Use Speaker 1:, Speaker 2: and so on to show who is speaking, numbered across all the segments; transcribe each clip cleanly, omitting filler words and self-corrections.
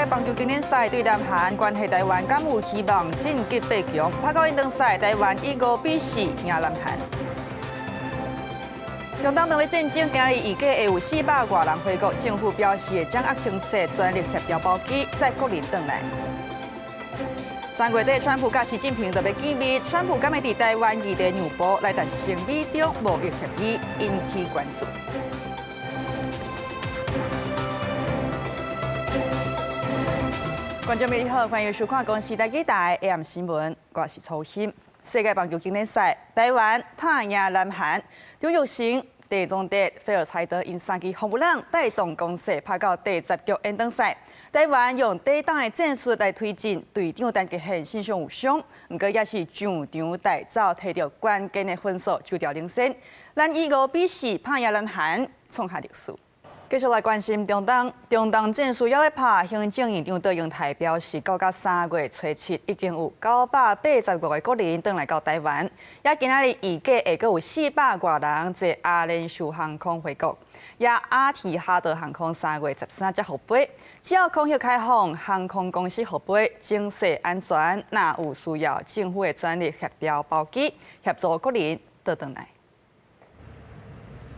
Speaker 1: 棒球經典賽對南韓關係台灣敢有希望晉級八強？拍到延長賽，台灣以5比4贏南韓。中東兩个戰爭，今日預計會有400外人回國，政府表示會掌握情勢，全力協調包機，載國人轉來。3月底，川普佮習近平著欲見面，川普敢會佇台灣議題讓步來達成美中貿易協議，引起關注。觀眾朋友好，歡迎收看《公視台語台 AM 新聞》，我是楚欣。世界棒球經典賽，台灣拍贏南韓，張育成、鄭宗哲、菲爾柴德𪜶三支紅布朗帶動攻勢，拍到第十局延長賽。台灣用短檔的戰術來推進，隊長陳傑憲身上有傷，毋過也是上場帶走，提著關鍵的分數，就調領先。咱以5比4拍贏南韓，創下歷史。繼續來關心中東，中東戰事猶咧拍，行政院長卓榮泰表示，到甲3月初7，已經有985個國人轉來到台灣，也今仔日預計會閣有400外人坐阿聯酋航空回國，也阿提哈德航空3月13才復飛。只要空域開放，航空公司復飛，情勢安全，若有需要，政府會全力協調包機，協助國人倒轉來。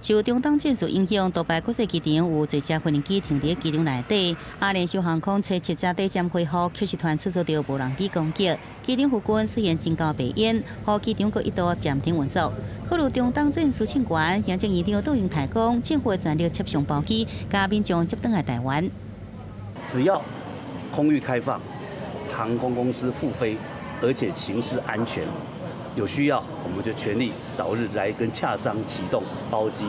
Speaker 2: 受中東戰事影響，杜拜國際機場有濟隻飛行機停佇機場內底。阿聯酋航空初七才短暫恢復，卻是傳出遭著無人機攻擊。機場附近出現真高白煙，予機場閣一度暫停運作。考慮中東戰事升懸，行政院長卓榮泰講，政府會全力插上包機，共民眾接轉來台灣。
Speaker 3: 只要空域開放，航空公司復飛，而且情勢安全。有需要，我們就全力早日來跟洽商啟動包機，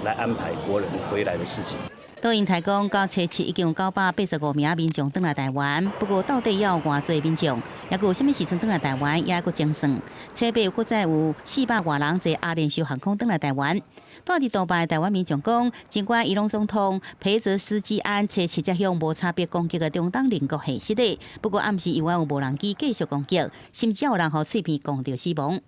Speaker 3: 來安排國人回來的事情。
Speaker 2: 卓榮泰講，到初七已經有985名民眾轉來台灣，不過到底猶有偌濟民眾，猶閣有啥物時陣轉來台灣，猶閣精算。初八閣再有400外人坐阿聯酋航空轉來台灣。蹛佇杜拜台灣民眾講，儘管伊朗總統裴澤斯基安初七才向無差別攻擊的中東鄰國下失的，不過暗時猶原有無人機繼續攻擊，甚至有人予碎片攻著死亡。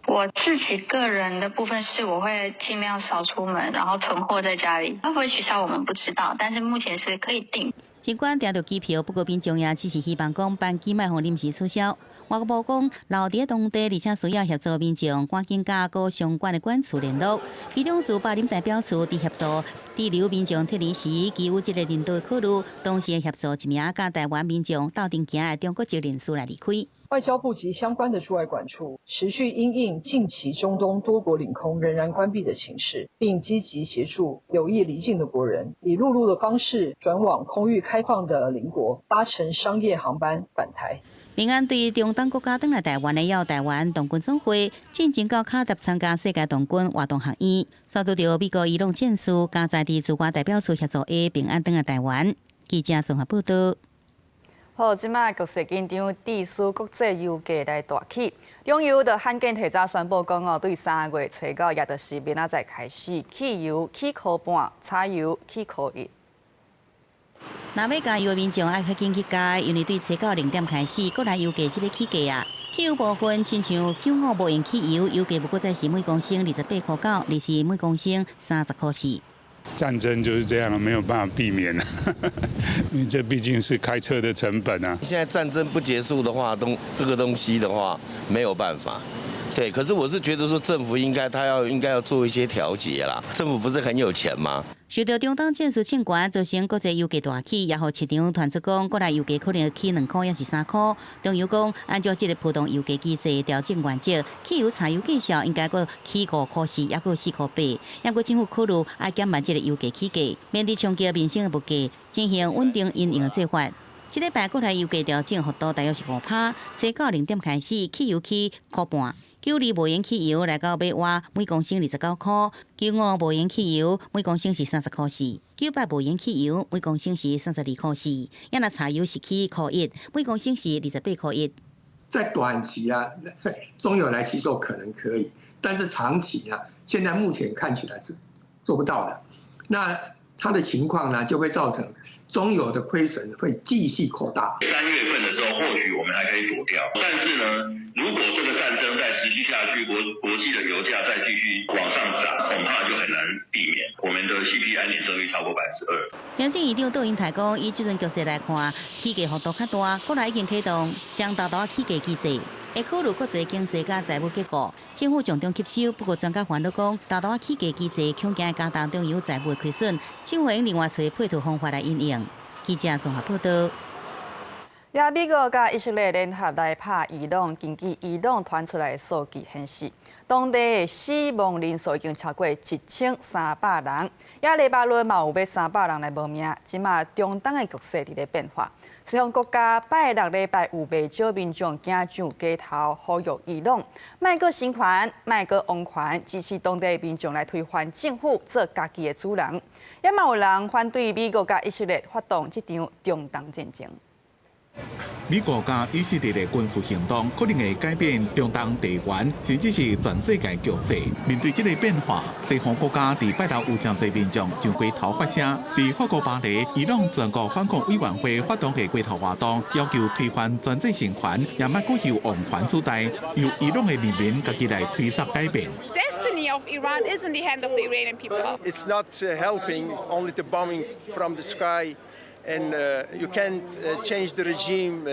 Speaker 4: 我自己個人的部分是，我會盡量少出門，然後囤貨在家裡。會不會取消，我們不知道，但是目前是可以訂。
Speaker 2: 儘管訂著機票，不過民眾也只是希望講班機莫予臨時取消。外交部講，留佇當地，而且需要協助民眾趕緊佮各相關的館處聯絡。其中駐巴林代表處佇協助滯留民眾撤離時，基於這个人道考慮，同時協助一名佮台灣民眾鬥陣行的中國籍人士來離開。
Speaker 5: 外交部及相關的駐外館處持續因應近期中東多國領空仍然關閉的情勢，並積極協助有意離境的國人，以陸路的方式轉往空域開放的鄰國，搭乘商業航班返台。
Speaker 2: 平安對中東國家轉來台灣的，有台灣童軍總會進前到卡達參加世界童軍活動學院，煞拄著美國伊朗戰事，加在佇駐外代表處協助下平安轉來台灣。記者綜合報道。
Speaker 1: 好，這擺局勢緊張，致使國際油價來大起。中油就罕見提早宣布講哦，對3月初9，也就是明仔載開始，汽油起箍半，柴油起箍一。
Speaker 2: 若欲加油的民眾愛較緊去加，因為對初九0點開始，國內油價就欲起價啊。汽油部分，親像95無鉛汽油，油價無閣再是每公升28箍9，而是每公升30箍4。
Speaker 6: 戰爭就是這樣，沒有辦法避免，因為這畢竟是開車的成本啊。
Speaker 7: 現在戰爭不結束的話，這個東西的話沒有辦法。對，可是我是覺得說政府應該他要應該要做一些調節啦。政府不是很有錢嗎？
Speaker 2: 受到中東戰事衝懸，造成國際油價大起，也予市場傳出講，國內油價可能會起2箍，抑是3箍。中油講，按照這个浮動油價機制調整原則，汽油、柴油價數應該閣起5箍4，抑閣4箍8。毋過政府考慮愛減慢這个油價起價，免得衝擊民生的物價，進行穩定因應的做法。這禮拜國內油價調整幅度大約是5趴，初九零點開始，汽油起箍半。92無鉛汽油來到欲倚每公升29箍，95無鉛汽油每公升是30箍4，98無鉛汽油每公升是32箍4，抑若柴油是起箍一，每公升是28箍1。
Speaker 8: 在短期啊，中油來吸收可能可以，但是長期啊，現在目前看起來是做不到的。那它的情況呢，就會造成中油的虧損會繼續擴大。
Speaker 9: 3月份的時候，或許我們還可以躲掉，但是呢，如果這個戰爭再持續下去，國際的油價再繼續往上漲，恐怕就很難避免。我們的 CPI 年增率超過2%。
Speaker 2: 行政院長杜英台講，以這陣局勢來看，起價幅度較大，國內已經啟動雙沓沓起價機制，會考慮國際經濟佮財務結構，政府從中吸收。不過專家煩惱講，沓沓起價機制恐驚加重中油財務虧損，政府應另外揣配套方法來因應。記者綜合報道。
Speaker 1: 也美國佮以色列聯合來拍伊朗，根據伊朗傳出來的數據顯示，當地的死亡人數已經超過1300人，也黎巴嫩嘛有欲300人來無命。這馬中東的局勢佇咧變化，西方國家拜六禮拜有袂少民眾行上街頭呼籲伊朗，莫閣生還，莫閣王權，支持當地民眾來推翻政府，做家己的主人。也嘛有人反對美國佮以色列發動這場中東戰爭。
Speaker 10: 美國佮以色列的軍事行動可能會改變中東地緣，甚至是全世界局勢。面對這個變化，西方國家佇拜六有誠濟民眾上街頭發聲。佇法國巴黎，伊朗全國反抗委員會發動的街頭活動，要求推翻專制政權，也莫閣由王權取代，由伊朗的人民家己來推捒改變。
Speaker 11: Destiny of Iran is in the hand of the Iranian people.
Speaker 12: It's not helping only the bombing from the sky. And you can't change the regime,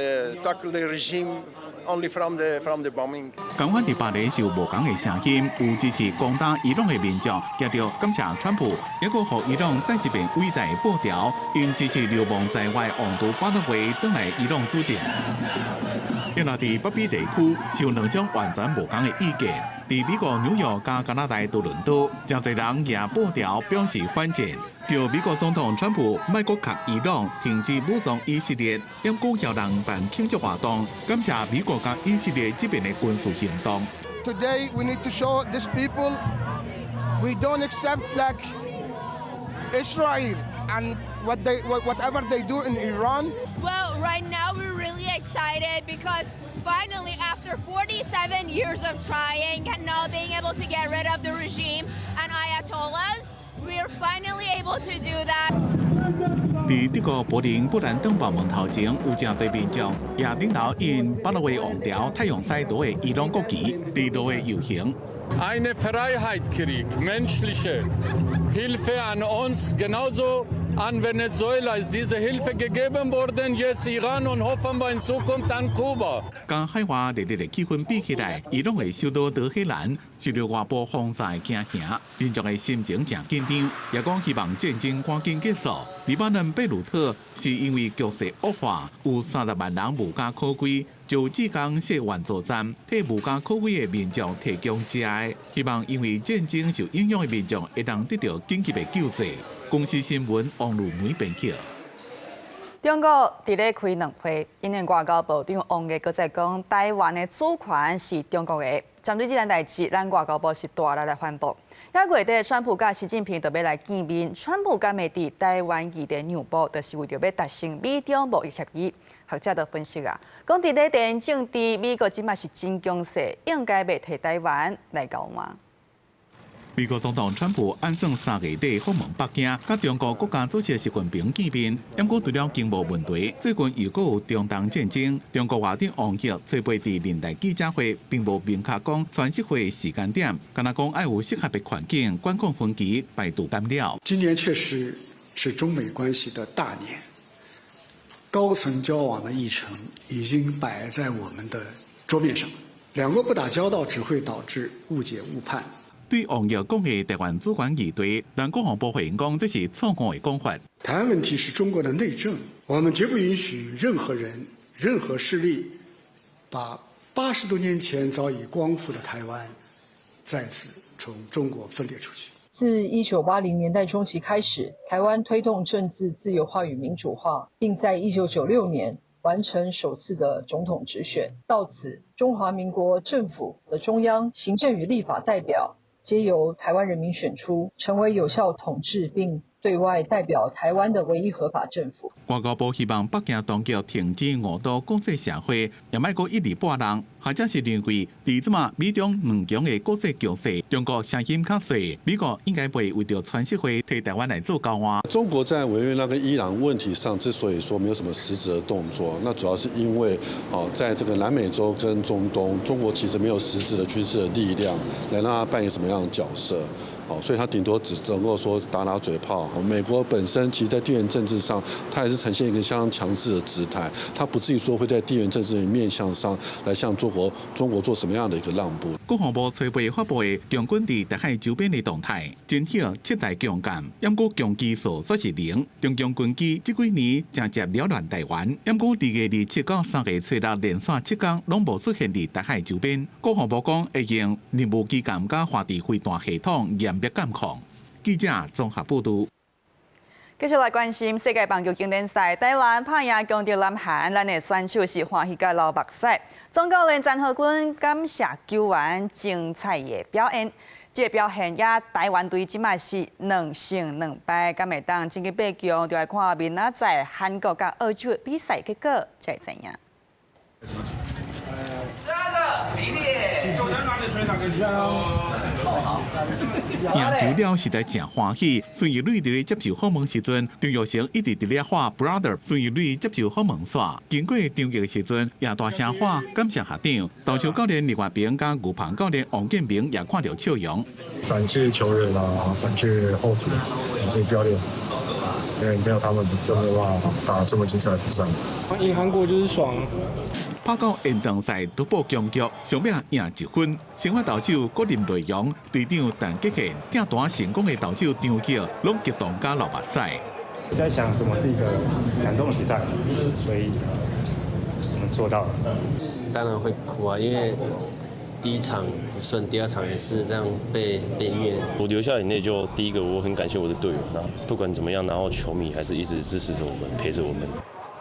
Speaker 12: tackle the regime only from the bombing.
Speaker 10: 仝款佇巴黎是有無仝的聲音，有支持攻打伊朗的民眾，舉著感謝川普，抑閣予伊朗再一遍偉大報仇，𪜶支持流亡在外王儲巴勒維轉來伊朗主政。另外，佇北非地區是有兩種完全無仝的意見。佇美國紐約佮加拿大多倫多，誠濟人舉布條表示反戰，叫美國總統川普莫閣敲伊朗，停止武裝以色列，猶閣有人辦慶祝活動，感謝美國佮以色列這邊的軍事行動。
Speaker 13: Today we need to show these people we don't accept like Israel and whatever they do in Iran.
Speaker 11: Well, right now we're really excited because finally, after 47 years of trying and not being able to get rid of the regime and Ayatollahs, we are finally able to do that.
Speaker 10: 佇德國柏林布蘭登堡門頭前，有誠濟民眾也頂頭𪜶巴勒維王朝太陽使徒的伊朗國旗，佇路的遊行。
Speaker 14: Eine Freiheitskrieg, menschliche Hilfe an uns, genauso an Venezuela ist diese Hilfe gegeben worden, jetzt Iran und hoffen wir in Zukunft an Kuba.
Speaker 10: 佮海外熱烈的氣氛比起來，伊朗的首都德黑蘭受著外部轟炸的驚嚇，民眾的心情誠緊張，也講希望戰爭趕緊結束。黎巴嫩貝魯特是因為局勢惡化，有30萬人無家可歸，就志工設援助站，替無家可歸的民眾提供食的，希望因為戰爭受影響的民眾會當得著緊急的救濟。公視新聞王如梅編輯。
Speaker 1: 中國佇咧開兩會，𪜶的外交部長王毅閣再講，台灣的主權是中國的。針對這件代誌，咱外交部是大力來反駁。這月底，川普佮習近平就欲來見面，川普敢會佇台灣議題讓步，就是為著欲達成美中貿易協議。學者就分析啊，講佇咧地緣政治，美國這馬是真強勢，應該袂提台灣來交換。
Speaker 10: 美國總統川普按算3月底訪問北京，佮中國國家主席習近平見面。毋過除了經貿問題，最近又閣有中東戰爭。中國外長王毅初八佇年內記者會，並無明確講川習會時間點，干焦講愛有適合的環境，管控分歧，排除干擾。
Speaker 15: 今年確實是中美關係的大年，高層交往的議程已經擺在我們的桌面上。兩國不打交道，只會導致誤解誤判。
Speaker 10: 對王毅講的台灣主權議題，但國防部回應講這是錯誤的講法。
Speaker 15: 台灣問題是中國的內政，我們絕不允許任何人、任何勢力把80多年前早已光復的台灣再次從中國分裂出去。
Speaker 5: 自1980年代中期開始，台灣推動政治自由化與民主化，並在1996年完成首次的總統直選。到此，中華民國政府的中央行政與立法代表皆由台灣人民選出，成為有效統治並對外代表台灣的唯一合法政府。
Speaker 10: 外交部希望北京當局停止誤導國際社會，也莫閣一直撥人，或者是認為，佇這馬美中兩強的國際局勢，中國聲音較細，美國應該袂為著川習會提台灣來做交換。
Speaker 16: 中國在委內瑞拉跟伊朗問題上，之所以說沒有什麼實質的動作，那主要是因為哦，在這個南美洲跟中東，中國其實沒有實質的軍事的力量來讓它扮演什麼樣的角色。哦，所以他頂多只能夠說打打嘴炮。美國本身其實，在地緣政治上，它還是呈現一個相當強勢的姿態，它不至於說會在地緣政治面向上來向中國做什麼樣的一個讓步。
Speaker 10: 國防部初八發布的共軍佇台海周邊的動態，偵測七台強艦，毋過共機數煞是零。中共軍機這幾年誠捷擾亂台灣，毋過2月27到3月初6連續7天攏無出現佇台海周邊。國防部講會用任務機艦佮華智飛彈系統嚴密監控。記者綜合報導。
Speaker 1: 繼續來關心世界棒球經典賽，台灣拍贏強敵南韓，咱的選手是歡喜共流目屎。總教練詹和軍感謝球員精彩的表現，這個表現也台灣隊這擺是2勝2敗，敢會當晉級八強，就來看明仔載韓國佮澳洲的比賽結果才會知影。
Speaker 17: 贏
Speaker 10: 球了實在誠歡喜。孫怡蕊佇咧接受訪問時陣，張育成一直佇咧喊 brother。孫怡蕊接受訪問煞，經過張毅的時陣，也大聲喊感謝學長。投手教練李國平佮牛棚教練王建民也看著笑容。
Speaker 18: 感謝球員啊，感謝後勤，感謝教練，因為沒有他們就沒有辦法打這麼精彩的比賽。
Speaker 19: 贏韓國就是爽。
Speaker 10: 拍到延長賽突破僵局，上尾贏一分。先發投手郭林瑞陽、隊長陳傑憲、拆彈成功的投手張杰，攏激動佮流目屎。
Speaker 20: 在想什麼是一個感動的比賽，所以我們做到了。
Speaker 21: 當然會哭啊，因為第一場不順，第二場也是這樣被虐。
Speaker 22: 我流下眼淚就第一個，我很感謝我的隊友，那不管怎麼樣，然後球迷還是一直支持着我們，陪着我們。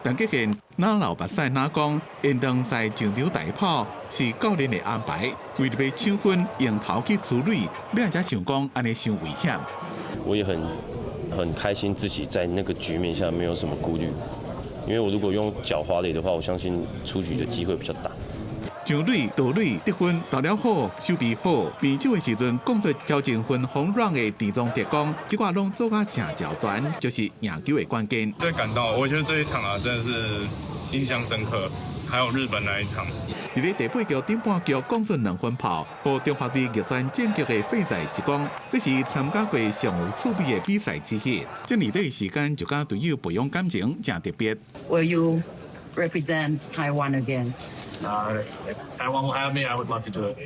Speaker 10: 陳傑憲若流目屎若講，延長賽上場代跑是教練的安排，為著欲搶分，用頭去出壘，欲才想講按呢傷危險。
Speaker 22: 我也很開心自己在那個局面下沒有什麼顧慮，因為我如果用腳滑壘的話，我相信出局的機會比較大。
Speaker 10: 上壘、盜壘得分投了好，守備好，變手的時陣講出交情分風軟的田中哲講，這寡攏做甲誠周全，就是贏球的關鍵。
Speaker 23: 最感動，我覺得這一場啊，真的是印象深刻。還有日本那一場。
Speaker 10: 佇咧第八局頂半局講出兩分炮，予中華隊逆轉戰局的費在是講，這是參加過上有趣味的比賽之一。這年底時間就佮隊友培養感情，誠特別。
Speaker 24: Will you represent Taiwan again?
Speaker 18: If Taiwan will have me, I would love to do it.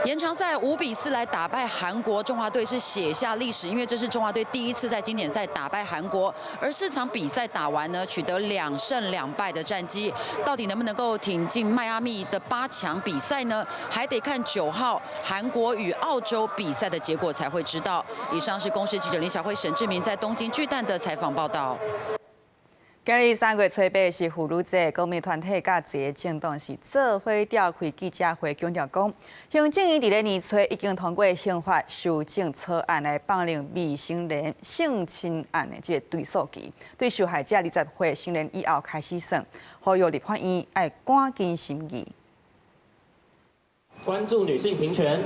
Speaker 25: 延長賽5比4來打敗韓國，中華隊是寫下歷史，因為這是中華隊第一次在經典賽打敗韓國。而四場比賽打完呢，取得2勝2敗的戰績，到底能不能夠挺進邁阿密的8強比賽呢？還得看9號韓國與澳洲比賽的結果才會知道。以上是公視記者林小慧、沈志明在東京巨蛋的採訪報道。
Speaker 1: 今日3月初8是婦女節，公民團體佮一個政黨是做伙召開記者會，強調講，行政院佇咧年初已經通過刑法修正草案來放任未成年性侵案的這個追訴期，對受害者20歲成年以後開始算，呼籲立法院愛趕緊審議。
Speaker 26: 關注女性平權，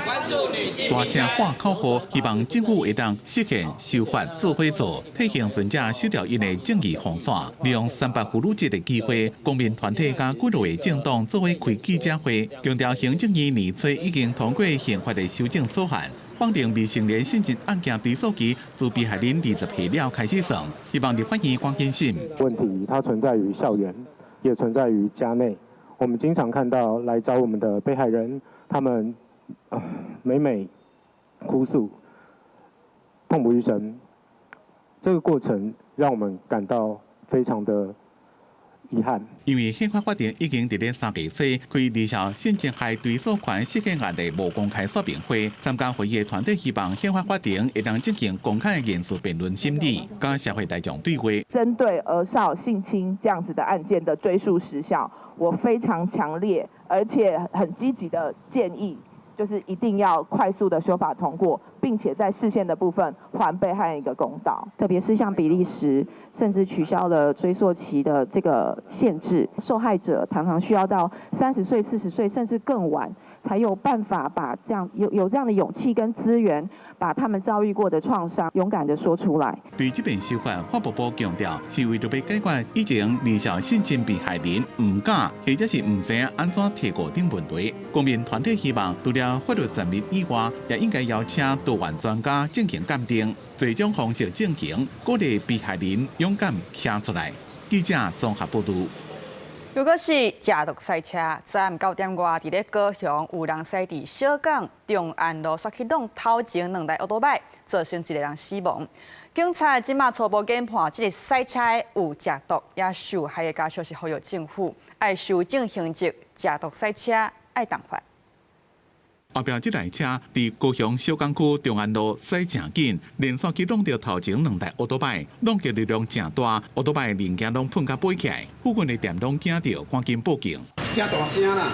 Speaker 26: 關注女性
Speaker 10: 大聲喊口號，希望政府會當實現修法做伙做，替倖存者守牢𪜶的正義防線。利用三八婦女節的機會，公民團體佮幾落個政黨做伙開記者會，強調行政院年初已經通過刑法的修正草案，放任未成年性侵案件追訴期自被害人20歲了開始算，希望立法院趕緊審。
Speaker 27: 問題它存在於校園，也存在於家內。我們經常看到來找我們的被害人，他們每每哭訴，痛不欲生。這個過程讓我們感到非常的遺憾。
Speaker 10: 因為憲法法庭已經佇咧3月初開兒少性侵害追訴權釋憲案的無公開說明會，參加會議的團體希望憲法法庭會當進行公開的言詞辯論審理，佮社會大眾對話。
Speaker 28: 針對兒少性侵這樣子的案件的追訴時效，我非常強烈而且很積極的建議，就是一定要快速的修法通過，並並且在釋憲的部分還被害人一個公道。
Speaker 2: 特別是像比利時，甚至取消了追溯期的這個限制，受害者常常需要到30歲、40歲甚至更晚，才有辦法把這樣有這樣的勇氣跟資源，把他們遭遇過的創傷勇敢地說出來。
Speaker 10: 對這遍修法，法務部強調是為著欲解決以前兒少性侵被害人毋敢或者是毋知影按怎提告等問題。公民團體希望除了法律層面以外，也應該邀請多元專家進行鑑定，最終方式進行，鼓勵被害人勇敢站出來。記者綜合報道。
Speaker 1: 如果是食毒賽車，昨暗9點外，佇咧高雄有人駛佇小港中安路，煞去挵頭前兩台歐多擺，造成一个人死亡。警察這馬初步研判，這个賽車有食毒，也受害的家屬是呼籲政府愛修正刑責，食毒賽車愛重罰。
Speaker 10: 後壁這台車佇高雄小港區中安路駛誠緊，連續去挵著頭前兩台歐多擺，挵著力量誠大，歐多擺零件攏噴甲飛起來，附近的店攏驚著，趕緊報警。
Speaker 3: 誠大聲啦，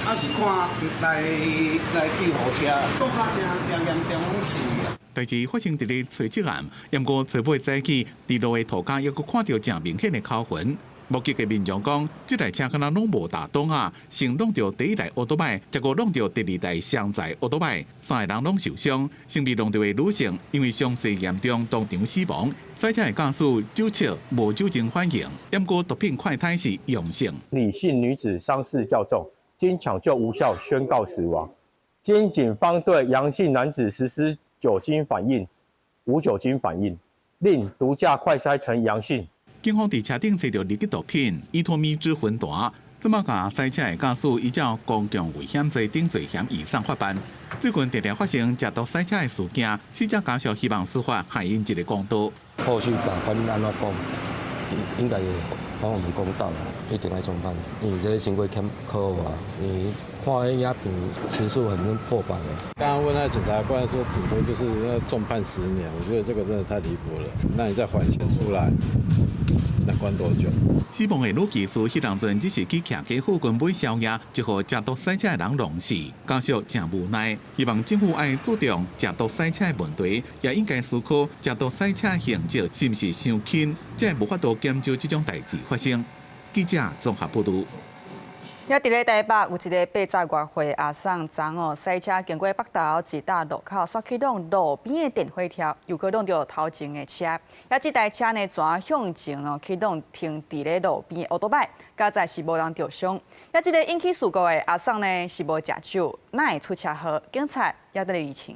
Speaker 3: 啊是看來救護車，講較誠嚴重，攏厝啦。
Speaker 10: 代誌發生佇咧初七暗，毋過初八早起，佇路的塗跤猶閣看著誠明顯的口痕。目擊的民眾講，這台車敢若攏無打擋啊，先挵著第一台歐多擺，才閣挵著第二台雙載歐多擺，三个人攏受傷，先被挵著的女性因為傷勢嚴重，當場死亡。賽車的駕駛酒測無酒精反應，毋過毒品快篩是陽性。
Speaker 4: 李姓女子傷勢較重，經搶救無效，宣告死亡。經警方對楊姓男子實施酒精反應，無酒精反應，另毒駕快篩呈陽性。
Speaker 10: 警方佇車頂揣著二級毒品依托咪酯芬彈，這馬共賽車的駕駛依照公共危險罪等罪嫌移送法辦。最近常常發生食毒賽車的事件，死者家屬希望司法還𪜶一个公道。
Speaker 6: 後續法官按怎講，應該會還我們公道，一定愛重判。因為這個傷過欠可惡啊！因為看彼影片，時速很破百了。
Speaker 7: 剛剛問那檢察官說，頂多就是要重判10年，我覺得這個真的太離譜了。那你再緩刑出來，那關多久？
Speaker 10: 死亡的女技師彼當陣只是去徛街附近買宵夜，就予食毒賽車的人弄死，家屬誠無奈，希望政府愛注重食毒賽車的問題，也應該思考食毒賽車刑責是毋是傷輕，才會無法度減少這種代誌發生。記者綜合報導。
Speaker 1: 也佇咧台北有一个80外歲阿桑昨哦，賽車經過北投一搭路口，煞去挵路邊的電火柱，又閣挵著頭前的車。也這台車呢，轉向前哦，去挵停佇咧路邊的歐多擺，佳哉是無人著傷。也這个引起事故的阿桑呢，是無食酒，哪會出車禍？警察也佇咧厘清。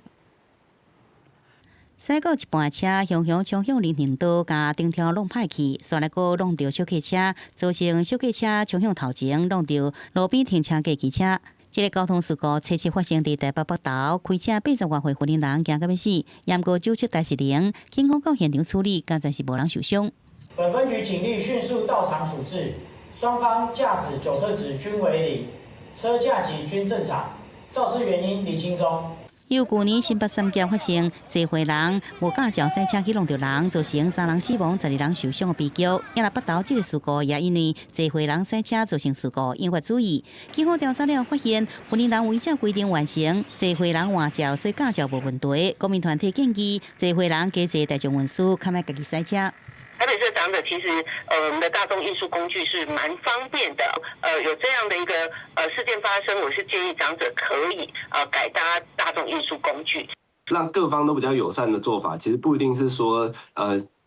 Speaker 8: 駛到一半車，雄雄衝向人行道，共燈柱挵歹去，煞來閣挵著小客車，造成小客車衝向頭前，挵著路邊停車的機車。這个交通事故初七發生佇台北北投，開車80外歲雲林人驚甲欲死，毋過酒測代是零，警方到現場處理，佳哉是無人受傷。
Speaker 9: 本分局警力迅速到場處置，雙方駕駛酒測值均為零，車駕級均正常，肇事原因釐清中。
Speaker 8: 由舊年新北三峽發生濟歲人無駕照賽車去挵著人，造成三人死亡、12人受傷的悲劇。也若北投這个事故也因為濟歲人賽車造成事故引發注意。警方調查了發現，雲林人違照規定完成濟歲人換照，所以駕照無問題。公民團體建議濟歲人加坐大眾運輸，較莫家己賽車。
Speaker 17: 台北市的長者其實，我們的大眾運輸工具是蠻方便的。有這樣的一個事件發生，我是建議長者可以改搭大眾運輸工具，
Speaker 29: 讓各方都比較友善的做法，其實不一定是說，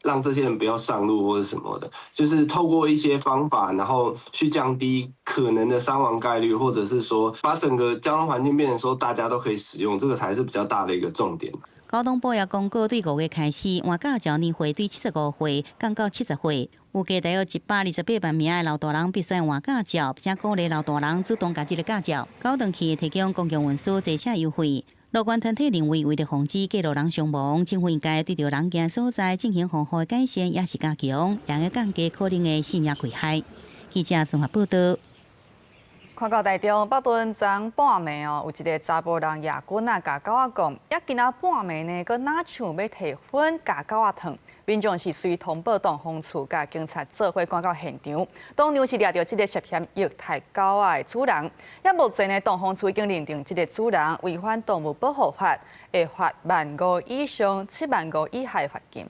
Speaker 29: 讓這些人不要上路或者什麼的，就是透過一些方法，然後去降低可能的傷亡概率，或者是說把整個交通環境變成說大家都可以使用，這個才是比較大的一個重點。
Speaker 8: 交通部也公告，對5月開始，換駕照年歲對75歲降到70歲，預計大約128萬名的老大人必須換駕照，並且鼓勵老大人主動共這个駕照。交轉去提供公共運輸坐車優惠。路權團體認為，為著防止過路人傷亡，政府應該對著人行所在進行防護的改善，抑是加強，會當降低可能的性命危害。記者綜合報導。
Speaker 1: 看到台中北屯昨半暝哦，有一个查埔人夜军啊，共狗仔讲，抑今仔半暝呢，阁若像欲提薰共狗仔烫。民众是随通报动防处佮警察做伙赶到现场，当场是掠著这个涉嫌虐待狗仔的主人。抑目前呢，动防处已经认定这个主人违反动物保护法，会罚15,000以上75,000以下的罚金。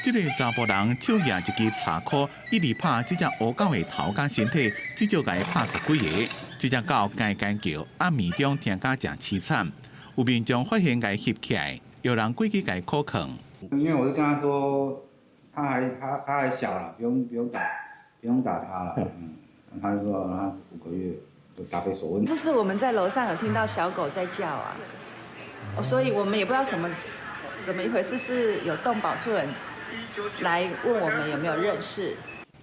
Speaker 10: 这个查埔人手举一支柴箍，一直拍这只乌狗的头佮身体，至少共伊拍十几下。这只狗干干叫，暗暝中听甲诚凄惨。有民众发现共伊翕起来，有人过去共伊苦劝。
Speaker 5: 因为我是跟他说，他还小了，不用打他了。他就说他5个月都答非所问。
Speaker 11: 这是我们在楼上有听到小狗在叫啊，所以我们也不知道怎么一回事，是有动保处人來問我們有沒有認識。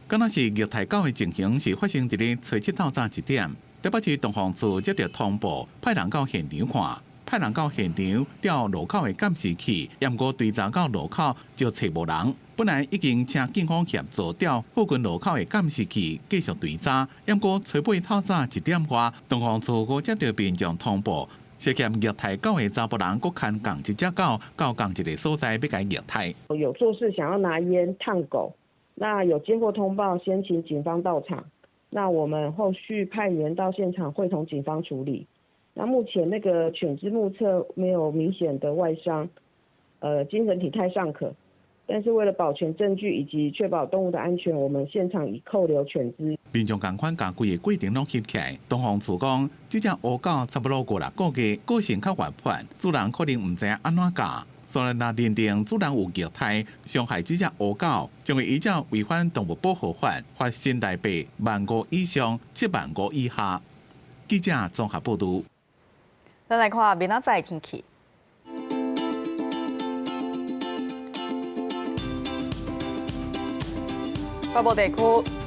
Speaker 10: 敢若是虐待狗的情形是發生佇咧初七透早一點，台北市動防處接著通報，派人到現場看，派人到現場調路口的監視器，毋過追查到路口就揣無人。本來已經請警方協助調附近路口的監視器繼續追查，毋過初八透早一點外，動防處閣接著民眾通報。涉嫌虐待狗的查埔人，閣牽仝一隻狗到仝一个所在，欲共虐待。
Speaker 12: 有做事想要拿煙燙狗，那有接獲通報，先請警方到場。那我們後續派員到現場會同警方處理。那目前那個犬隻目測沒有明顯的外傷，精神體態尚可。但是為了保全證據以及確保動物的安全，我們現場已扣留犬隻。
Speaker 10: 民眾仝款共規个過程攏翕起來。動防處講，這隻烏狗差不多5、6個月，個性較活潑，主人可能毋知影按怎教。所以若認定主人有虐待、傷害這隻烏狗，將會依照違反動物保護法，罰新台幣15,000以上75,000以下。記者綜合報導。
Speaker 1: 咱來看明仔載天氣。北部地區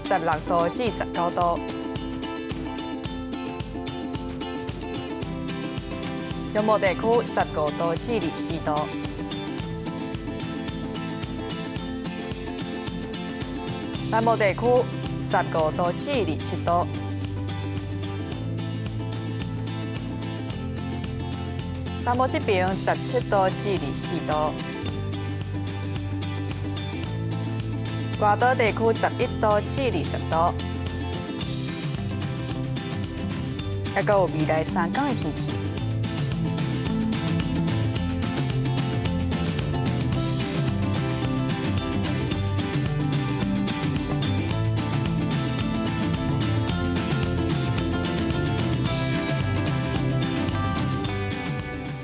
Speaker 1: 16度至19度，中部地區15度至24度，南部地區15度至27度，南部這邊17度至24度。外島地區11度至20度，猶閣有未來3天的天氣。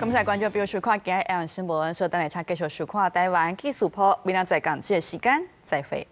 Speaker 1: 感謝觀眾朋友收看今日的新聞，稍等下請繼續收看台灣紀事報，明仔載仝這个時間再會。